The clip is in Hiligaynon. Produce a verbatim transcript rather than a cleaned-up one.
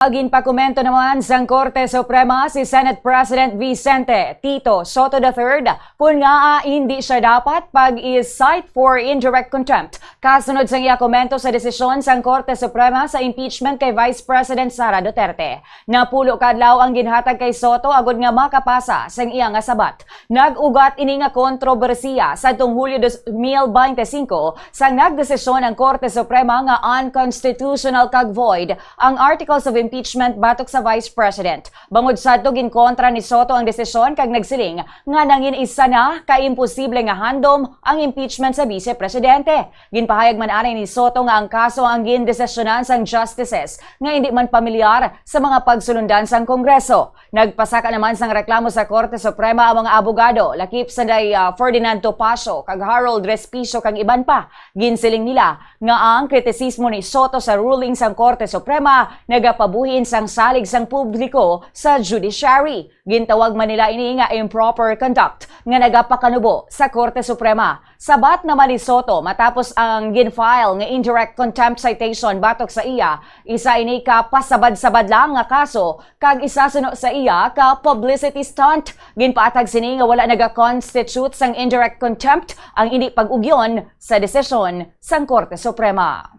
Ginpakomento naman sang Korte Suprema si Senate President Vicente Tito Sotto the third kon ngaa hindi siya dapat pag-cite for indirect contempt kasunod sang iya komento sa desisyon sang Korte Suprema sa impeachment kay Vice President Sara Duterte. Napulo ka adlaw ang ginhatag kay Sotto agod nga makapasa sang iya nga sabat. Nag-ugat ini nga kontrobersiya sadtong Hulyo dos mil bente singko, sang nagdesisyon ang Korte Suprema nga unconstitutional kag void ang articles of impeachment batok sa Vice President. Bangod sadto, ginkontra ni Sotto ang desisyon kag nagsiling nga nangin-isa na ka imposible nga handom ang impeachment sa Bise Presidente. Ginpahayag man anay ni Sotto nga ang kaso ang gindesisyonan sang justices nga indi man pamilyar sa mga pagsulundan sang Kongreso. Nagpasaka naman sang reklamo sa Korte Suprema ang mga abogado, lakip sanday, ah, Ferdinand Topacio kag Harold Respicio kag iban pa. Ginsiling nila nga ang kritisismo ni Sotto sa ruling sang Korte Suprema nagapabuhin sang salig sang publiko sa judiciary. Gintawag man nila ini nga improper conduct nga nagapakanubo sa Korte Suprema. Sabat naman ni Sotto, matapos ang gin-file nga indirect contempt citation batok sa iya, isa ini ka pasabad-sabad lang nga kaso kag isa suno sa iya ka publicity stunt. Ginpaatag sini nga wala naga-constitute sang indirect contempt ang indi pag-ugyon sa desisyon sang Korte Suprema.